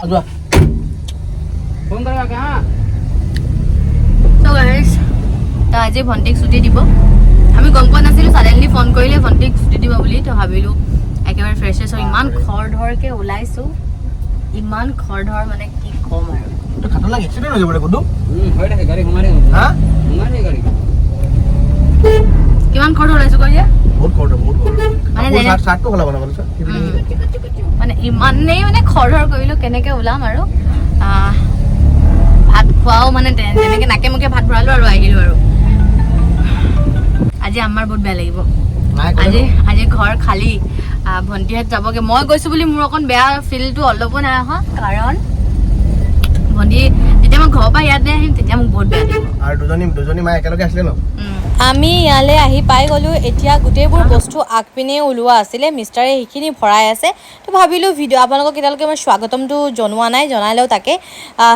যোৱা। ফোন কৰা কা। চ' গাইজ, তো আজি ভণ্টিক ছুটি দিব। আমি গম পোৱা নাছিলোঁ, ছাডেনলি ফোন কৰিলে ভণ্টিক ছুটি দিব বুলি। তো ভাবিলোঁ একেবাৰে ফ্ৰেছ হৈ ইমান খৰ ধৰকৈ ওলাইছোঁ, ইমান খৰ ধৰ মানে কি ক'ম আৰু। খাতৰনাক এক্সিডেণ্ট হৈ যাব ৰে গুড্ডু। হয় থাকে, গাড়ী সোমাই থাকে। হা? সোমাই থাকে গাড়ী। কিমান খৰ ধৰ ওলাইছোঁ কৈ দিয়া। বহুত খৰ, বহুত খৰ। মানে চাৰ্টটো সলাব নাপালো ছাৰ। মানে ইমানেই মানে খৰ ধৰ কৰিলোঁ, কেনেকৈ ওলাম আৰু। ভাত খোৱাও মানে তেনেকৈ নাকে মুখে ভাত ভৰালোঁ আৰু আহিলোঁ আৰু। আজি আমাৰ বহুত বেয়া লাগিব। আজি ঘৰ খালী, ভণ্টিহঁত যাবগৈ। মই গৈছোঁ বুলি মোৰ অকণ বেয়া ফিলটো অলপো নাই অহা, কাৰণ ভণ্টি যেতিয়া মই ঘৰৰ পৰা ইয়াতে আহিম তেতিয়া মোক বহুত বেয়া লাগিব। আৰু দুজনী মা একেলগে আছিলে ন? আমি ইয়ালৈ আহি পাই গ'লোঁ। এতিয়া গোটেইবোৰ বস্তু আগপিনে ওলোৱা আছিলে, মিষ্টাৰে সেইখিনি ভৰাই আছে। তো ভাবিলোঁ ভিডিঅ' আপোনালোকক এতিয়ালৈকে মই স্বাগতমটো জনোৱা নাই, জনাই লওঁ তাকে।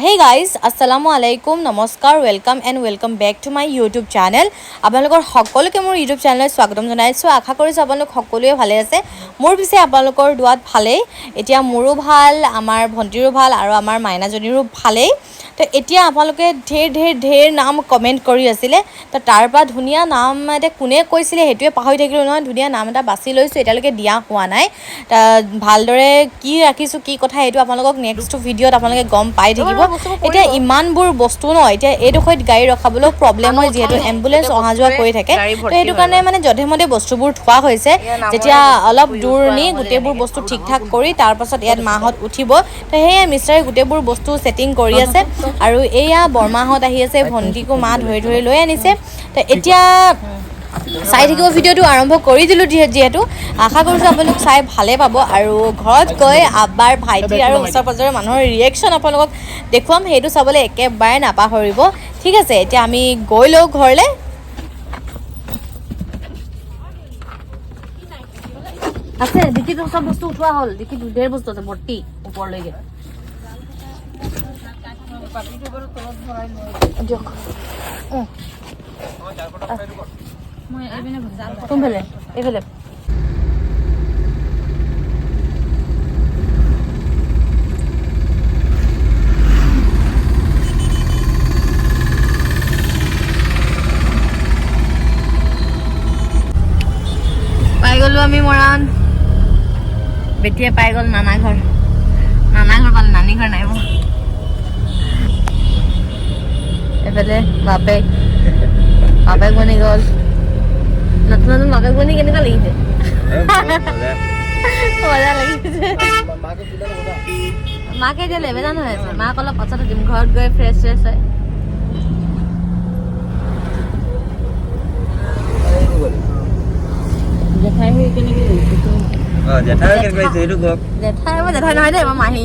হেই গাইজ, আসসালামু আলাইকুম, নমস্কাৰ, welcome and welcome back to my YouTube channel. আপোনালোকৰ সকলোকে মোৰ ইউটিউব চেনেললৈ স্বাগতম জনাইছোঁ। আশা কৰিছোঁ আপোনালোক সকলোৱে ভালে আছে। মোৰ পিছে আপোনালোকৰ দোৱাত ভালেই। এতিয়া মোৰো ভাল, আমাৰ ভণ্টিৰো ভাল আৰু আমাৰ মাইনাজনীৰো ভালেই। তো এতিয়া আপোনালোকে ঢেৰ ঢেৰ ঢেৰ নাম কমেণ্ট কৰি আছিলে, তো তাৰ পৰা ধুনীয়া নাম এতিয়া কোনে কৈছিলে সেইটোৱে পাহৰি থাকিলোঁ নহয়। ধুনীয়া নাম এটা বাছি লৈছোঁ, এতিয়ালৈকে দিয়া হোৱা নাই। তা ভালদৰে কি ৰাখিছোঁ কি কথা সেইটো আপোনালোকক নেক্সট ভিডিঅ'ত আপোনালোকে গম পাই থাকিব। এতিয়া ইমানবোৰ বস্তু ন, এতিয়া এইডোখৰত গাড়ী ৰখাবলৈও প্ৰব্লেম হয়, যিহেতু এম্বুলেঞ্চ অহা যোৱা কৰি থাকে। তো সেইটো কাৰণে মানে যধে মধে বস্তুবোৰ থোৱা হৈছে। যেতিয়া অলপ দূৰ নি গোটেইবোৰ বস্তু ঠিক ঠাক কৰি তাৰপাছত ইয়াত মাহঁত উঠিব। তো সেয়াই মিষ্টাৰে গোটেইবোৰ বস্তু ছেটিং কৰি আছে। আৰু এয়া বৰমাহঁত আহি আছে, ভণ্টিকো মা ধৰি ধৰি লৈ আনিছে। তো এতিয়া চাই থাকিব, ভিডিঅ'টো আৰম্ভ কৰি দিলোঁ যিহেতু আশা কৰিছোঁ আপোনালোক চাই ভালে পাব। আৰু ঘৰত গৈ আব্বাৰ, ভাইটি আৰু ওচৰ পাজৰৰ মানুহৰ ৰিয়েকশ্যন আপোনালোকক দেখুৱাম, সেইটো চাবলৈ একেবাৰে নাপাহৰিব। ঠিক আছে, এতিয়া আমি গৈ লওঁ ঘৰলৈ। আছে ডিকিত চব বস্তু উঠোৱা হ'ল, ডিকিত ঢেৰ বস্তু আছে ভৰ্তি ওপৰলৈকে। দিয়ক। কোনফালে? এইফালে। পাই গ'লো আমি মৰাণ। বেটিয়ে পাই গ'ল নানা ঘৰ। নানা ঘৰ পালে, নানী ঘৰ নাই পোৱা। এইফালে বাপেক, বাপেক বনি গ'ল। নতুন নতুন বাপেক বনি কেনেকুৱা লাগিছে? মজা লাগিছে। মাকে এতিয়া লেবেজান হৈ আছে, মাক অলপ পাছত দিম, ঘৰত গৈ ফ্ৰেছ ফ্ৰেছ হয়। জেঠাই মই জেঠাই নহয় দেই, মই মাহী।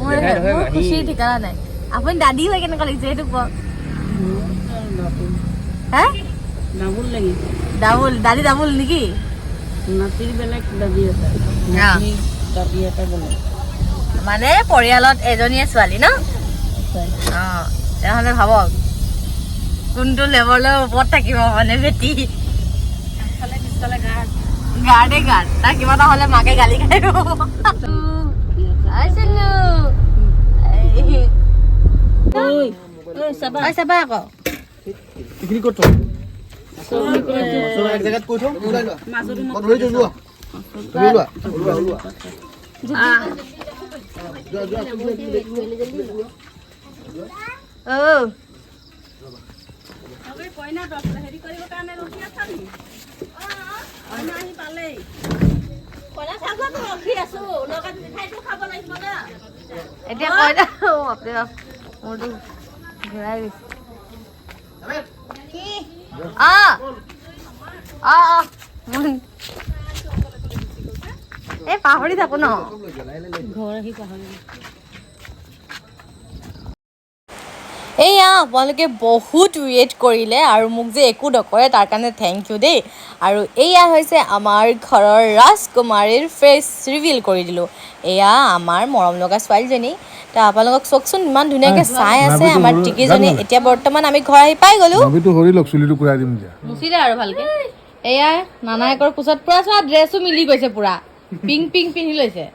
মোৰ খুচিৰ ঠিকনা নাই। আপুনি দাদী হৈ কেনেকুৱা লাগিছে সেইটো কওক। হে? ডাবুল লাগিছে। ডাবুল দাদী, ডাবুল নেকি? নাতিৰ বেলেগ দাদী এটা, দাদী এটা বেলেগ। মানে পৰিয়ালত এজনীয়ে ছোৱালী ন? অ, তেনেহ'লে ভাবক কোনটো লেভেলৰ ওপৰত থাকিব মানে বেটি। গাৰ্ডে গাৰ্ড, তাৰ কিবা এটা হ'লে মাকে গালি খাই। চাবা আকৌ। এইখিনি ক'ত থম? এক জেগাত কৈ থওঁ, ওলাই লোৱা। ধৰি যোৱা, ধৰি লোৱা, ওলোৱা, ওলোৱা। অ' এতিয়া কইনা, বাপৰে বাপ, মোৰতো ঘূৰাই গৈছে। এই পাহৰি থাকো ন। এয়া আপোনালোকে বহুত ৱেইট কৰিলে আৰু মোক যে একো নকৰে তাৰ কাৰণে thank U দেই। আৰু এয়া হৈছে আমাৰ ঘৰৰ ৰাজকুমাৰীৰ ফেচ ৰিভিল কৰি দিলোঁ। এয়া আমাৰ মৰম লগা ছোৱালীজনী। তো আপোনালোকক চাওকচোন ইমান ধুনীয়াকৈ চাই আছে আমাৰ টিকিজনী। এতিয়া বৰ্তমান আমি ঘৰ আহি পাই গ'লোঁ। মুচিলে আৰু ভালকে। এয়া নানায়েকৰ কোচত পুৰা চোৱা ড্ৰেছো মিলি গৈছে, পুৰা পিংক পিংক পিন্ধি লৈছে।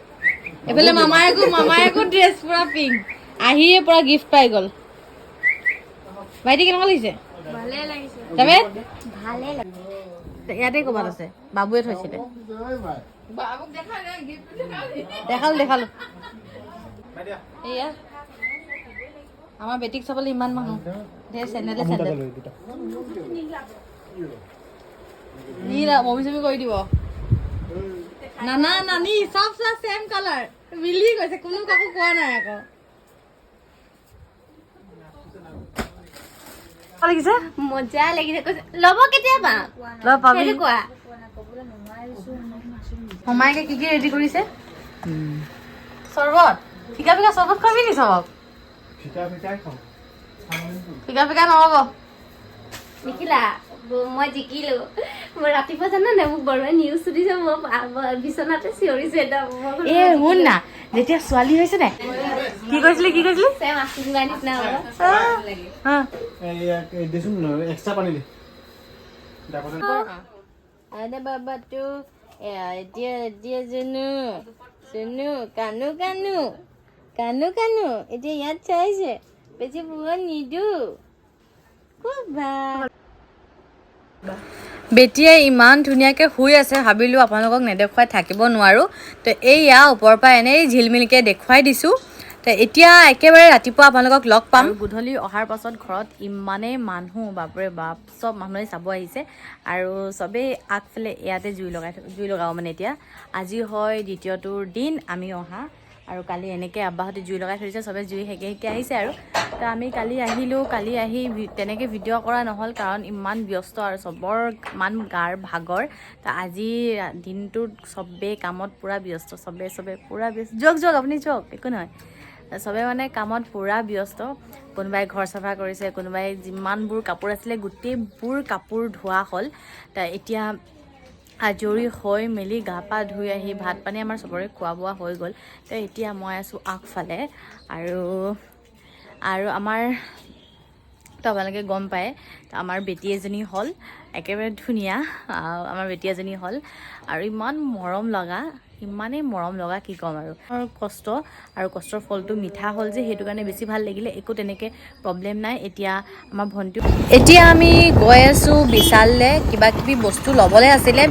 এইফালে মামায়েকো ড্ৰেছ পুৰা পিংক, আহিয়ে পুৰা গিফ্ট পাই গ'ল। ভাইটি কেনেকুৱা লাগিছে? ইয়াতে ক'ৰবাত আছে, বাবুৱে থৈছিলে। দেখালো দেখালো। এয়া আমাৰ বেটিক চাবলৈ ইমান মানুহ, ধেৰ চেণ্ডেলে চেণ্ডেল। নীলা বমি চমি কৰি দিব। নানা নানি চব চব চেম কালাৰ মিলি গৈছে, কোনো কাকো কোৱা নাই আকৌ। লাগিছে মজা লাগিছে, কৈছে ল'ব কেতিয়াবা সেইটো কোৱা। মামায়েকে কি কি ৰেডি কৰিছে? চৰ্বত, ফিকা ফিকা চৰ্বত খুৱাবি নি চবক? ফিকা ফিকা নহ'ব। দেখিলা মই জিকিলো। মই ৰাতিপুৱা জানা নাই, মোক বৰুৱাই নিউজ সুধিছে, মই বিচনাতে চিঞৰিছে একদম। এ শুন না, যেতিয়া ছোৱালী হৈছে নাই, কি কৈছিলি কি কৈছিলি? চেম আশীৰ্বাদ নিচিনা হ'ব। আৰে বাবাটো, এতিয়া এতিয়া জুনু জুনু কানু কানু কানু কানু এতিয়া ইয়াত চাইছে, বেছি পোহৰ নিদো। বেটিয়ে ইমান ধুনীয়াকৈ শুই আছে, ভাবিলোঁ আপোনালোকক নেদেখুৱাই থাকিব নোৱাৰোঁ। তো এইয়া ওপৰৰ পৰা এনেই ঝিলমিলকৈ দেখুৱাই দিছোঁ। তো এতিয়া একেবাৰে ৰাতিপুৱা আপোনালোকক লগ পাম। গধূলি অহাৰ পাছত ঘৰত ইমানেই মানুহ, বাপৰে বাপ, চব মানুহে চাব আহিছে আৰু চবেই আগফালে ইয়াতে জুই লগাব। মানে এতিয়া আজি হয় দ্বিতীয়টোৰ দিন আমি অহা, আৰু কালি এনেকৈ আব্বাহঁতে জুই লগাই থৈছে, চবে জুই সেকে সেকে আহিছে আৰু। তো আমি কালি আহিলোঁ, কালি আহি তেনেকৈ ভিডিঅ' কৰা নহ'ল, কাৰণ ইমান ব্যস্ত আৰু চবৰ ইমান গাৰ ভাগৰ। তো আজি দিনটোত চবেই কামত পূৰা ব্যস্ত, চবে চবে পূৰা ব্যস্ত। যাওক যাওক আপুনি যাওক, একো নহয়। চবে মানে কামত পূৰা ব্যস্ত, কোনোবাই ঘৰ চাফা কৰিছে, কোনোবাই যিমানবোৰ কাপোৰ আছিলে গোটেইবোৰ কাপোৰ ধোৱা হ'ল। তা এতিয়া আজৰি হৈ মেলি গা পা ধুই আহি ভাত পানী আমাৰ চবৰে খোৱা বোৱা হৈ গ'ল। তো এতিয়া মই আছোঁ আগফালে আৰু আৰু আমাৰ তো আপোনালোকে গম পায়, তো আমাৰ বেটী এজনী হ'ল, একেবাৰে ধুনীয়া আমাৰ বেটী এজনী হ'ল আৰু ইমান মৰম লগা, ইমানেই মৰম লগা কি ক'ম আৰু। কষ্ট আৰু কষ্টৰ ফলটো মিঠা হ'ল যে, সেইটো কাৰণে বেছি ভাল লাগিলে, একো তেনেকৈ প্ৰব্লেম নাই। এতিয়া আমাৰ ভণ্টি, এতিয়া আমি গৈ আছোঁ বিশাললৈ, কিবা কিবি বস্তু ল'বলৈ আছিলে,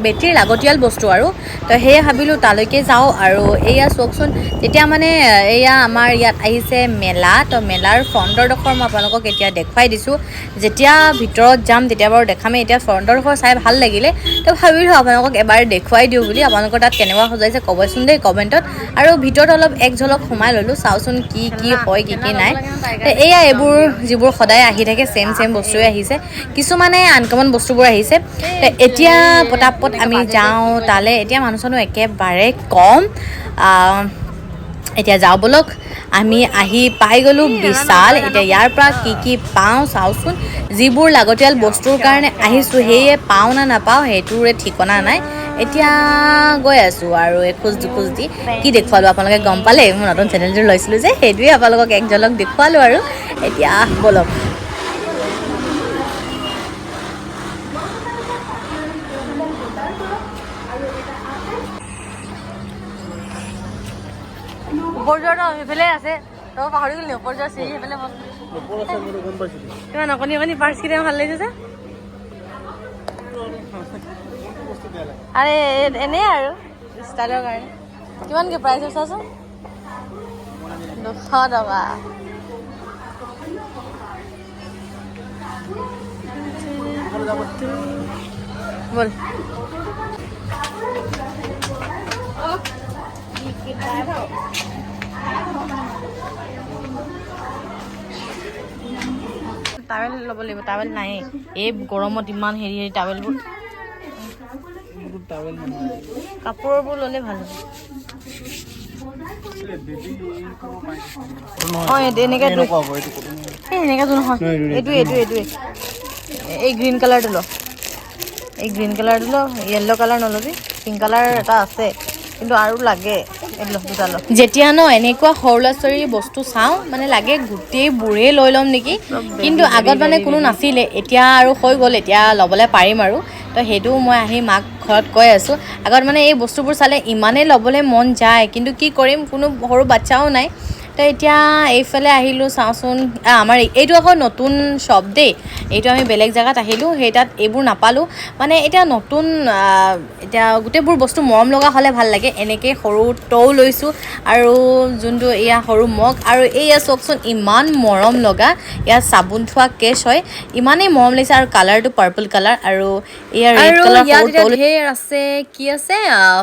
বেটীৰ লাগতিয়াল বস্তু আৰু। তো সেয়ে ভাবিলোঁ তালৈকে যাওঁ। আৰু এয়া চাওকচোন, তেতিয়া মানে এয়া আমাৰ ইয়াত আহিছে মেলা, তো মেলাৰ ফ্ৰণ্টৰডোখৰ মই আপোনালোকক এতিয়া দেখুৱাই দিছোঁ। যেতিয়া ভিতৰত যাম তেতিয়া বাৰু দেখামেই, এতিয়া ফ্ৰণ্টৰডোখৰ চাই ভাল লাগিলে তো ভাবিলোঁ আপোনালোকক এবাৰ দেখুৱাই দিওঁ বুলি। আপোনালোকৰ তাত কেনেকুৱা সজাইছে ক'বচোন দেই কমেণ্টত। আৰু ভিতৰত অলপ এক ঝলক সোমাই ল'লোঁ, চাওঁচোন কি কি হয় কি কি নাই। এয়া এইবোৰ যিবোৰ সদায় আহি থাকে ছেম ছেম বস্তুৱে আহিছে, কিছুমানে আনকমন বস্তুবোৰ আহিছে। এতিয়া পটাপট আমি যাওঁ তালৈ, এতিয়া মানুহ চানুহ একেবাৰে কম। এতিয়া যাওঁ ব'লক। আমি আহি পাই গ'লোঁ বিশাল। এতিয়া ইয়াৰ পৰা কি কি পাওঁ চাওঁচোন, যিবোৰ লাগতিয়াল বস্তুৰ কাৰণে আহিছোঁ সেয়ে পাওঁ নে নাপাওঁ সেইটোৰে ঠিকনা নাই। এতিয়া গৈ আছোঁ আৰু এখোজ দুখোজ দি। কি দেখুৱালোঁ আপোনালোকে গম পালে, মই নতুন চেনেলটো লৈছিলোঁ যে, সেইটোৱে আপোনালোকক এক ঝলক দেখুৱালোঁ আৰু। এতিয়া ব'লক। ওপৰ যোৱাটো সেইফালে আছে, তই পাহৰি গ'লি ওপৰ যোৱা চিৰি সেইফালে। কিমান অকণি অকণি পাৰ্চকেইটা ভাল লাগিছে যে। আৰে এনেই আৰু ষ্টাইলৰ কাৰণে। কিমানকৈ প্ৰাইচ চাচোন, 200 টকা। ব'ল। টাৱেল ল'ব লাগিব, টাৱেল নাই এই গৰমত ইমান হেৰি হেৰি টাৱেলবোৰ, কাপোৰবোৰ ল'লে ভাল হ'ব। অঁ এনেকৈ এনেকৈতো নহয়, এইটোৱে এইটোৱে এইটোৱে, এই গ্ৰীণ কালাৰটো ল, এই গ্ৰীণ কালাৰটো ল, য়েল্ল' কালাৰ নল'বি, পিংক কালাৰ এটা আছে কিন্তু আৰু লাগে। যেতিয়া ন এনেকুৱা সৰু ল'ৰা ছোৱালীৰ বস্তু চাওঁ মানে লাগে গোটেইবোৰেই লৈ ল'ম নেকি, কিন্তু আগত মানে কোনো নাছিলে, এতিয়া আৰু হৈ গ'ল, এতিয়া ল'বলৈ পাৰিম আৰু। তো সেইটোও মই আহি মাক ঘৰত কৈ আছোঁ। আগত মানে এই বস্তুবোৰ চালে ইমানেই ল'বলৈ মন যায়, কিন্তু কি কৰিম, কোনো সৰু বাচ্ছাও নাই। তো এতিয়া এইফালে আহিলোঁ, চাওঁচোন। আমাৰ এইটো আকৌ নতুন শ্বপ দেই, এইটো আমি বেলেগ জেগাত আহিলোঁ, সেই তাত এইবোৰ নাপালোঁ। মানে এতিয়া নতুন, এতিয়া গোটেইবোৰ বস্তু মৰম লগা হ'লে ভাল লাগে। এনেকৈ সৰু টৌ লৈছোঁ আৰু যোনটো এয়া সৰু মগ, আৰু এইয়া চাওকচোন ইমান মৰম লগা, ইয়াত চাবোন থোৱা কেছ হয়, ইমানেই মৰম লাগিছে। আৰু কালাৰটো পাৰ্পল কালাৰ, আৰু এয়া ৰেড কালাৰ সৰু টৌ। ঢেৰ আছে, কি আছে,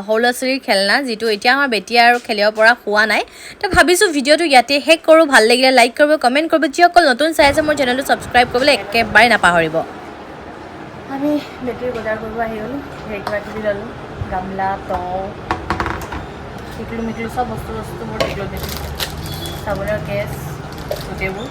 সৰু ল'ৰা ছোৱালীৰ খেলনা, যিটো এতিয়া আমাৰ বেটিয়ে আৰু খেলিব পৰা হোৱা নাই। তো ভাবিছোঁ ভিডিঅ'টো ইয়াতে শেষ কৰোঁ। ভাল লাগিলে লাইক কৰিব, কমেণ্ট কৰিব। যিসকল নতুন চাই আছে, মোৰ চেনেলটো ছাবস্ক্ৰাইব কৰিবলৈ একেবাৰে নাপাহৰিব। আমি বেটিৰ বজাৰ কৰিব আহি গ'লোঁ। ঢেৰ কিবা কিবি ল'লোঁ, গামলা, টৌ, টিকলু মিকলু চব বস্তুবোৰ, টিকলু মিকলু, চাবোনৰ কেছ, গোটেইবোৰ।